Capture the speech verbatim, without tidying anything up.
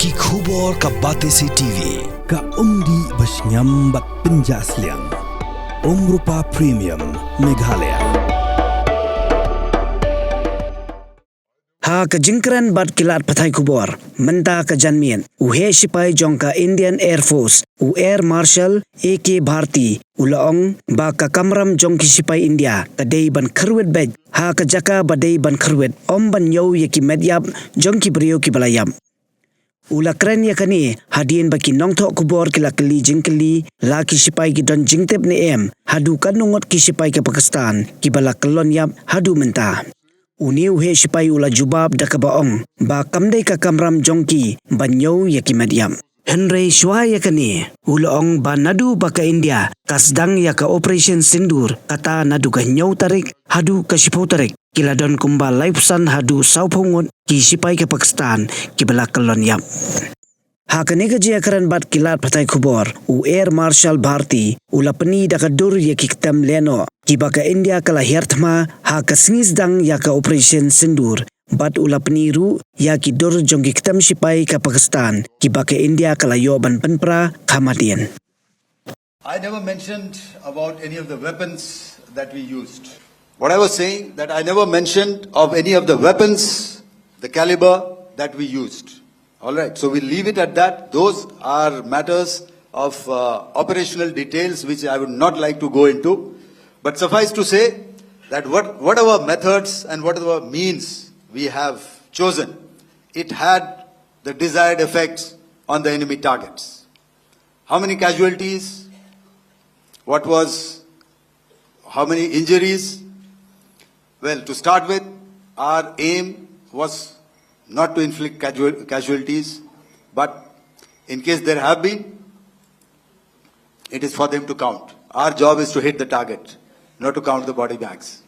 Ki khubor ka Batesi T V, ka umdih ba shngiam bad pynjah sliang. Umrupa Premium, Meghalaya. Ha ka jingkren bad ki lad pathai khubor mynta ka janmiet, u heh shipai jong ka Indian Air Force, u Air Marshal A K Bharti, u la ong ba ka kamram jong ki shipai India ka dei ban kyrwit beit ha ka jaka ba dei ban kyrwit, ym ban ñiew ïa ki met ïap jong ki briew kiba la ïap. U la kren ïa kane hadien ba ki nongthoh khubor ki la kylli jingkylli la ki shipai ki don jingtip ne em haduh katno ngut ki shipai ka Pakistan kiba la kyllon ïap haduh mynta. Une u heh shipai u la jubab da kaba ong ba kam dei ka kamram jong ki ban ñiew ïa ki met ïap. Hynrei shuwa ïa kane u la ong ba naduh ba ka India ka sdang ïa ka Operation Sindoor, kata naduh ka hynñiew tarik haduh ka shiphew tarik, ki la don kumba laiphew san haduh sawphew ngut ki shipai ka Pakistan kiba la kyllon ïap. Ha kane ka jingïakren bad ki lad pathai khubor, u Air Marshal Bharti u la pyni da ka dur ïa ki ktem lehnoh kiba ka India ka la hiar thma ha ka sngi sdang ïa ka Operation Sindoor, bad u la pyni ruh ïa ki dur jong ki ktem shipai ka Pakistan kiba ka India ka la ïoh ban pynpra kham hadien. I never mentioned about any of the weapons that we used. What I was saying, that I never mentioned of any of the weapons, the caliber that we used. All right, so we'll leave it at that. Those are matters of uh, operational details which I would not like to go into. But suffice to say that what, whatever methods and whatever means we have chosen, it had the desired effects on the enemy targets. How many casualties? What was, how many injuries? Well, to start with, our aim was not to inflict casual, casualties, but in case there have been, it is for them to count. Our job is to hit the target, not to count the body bags.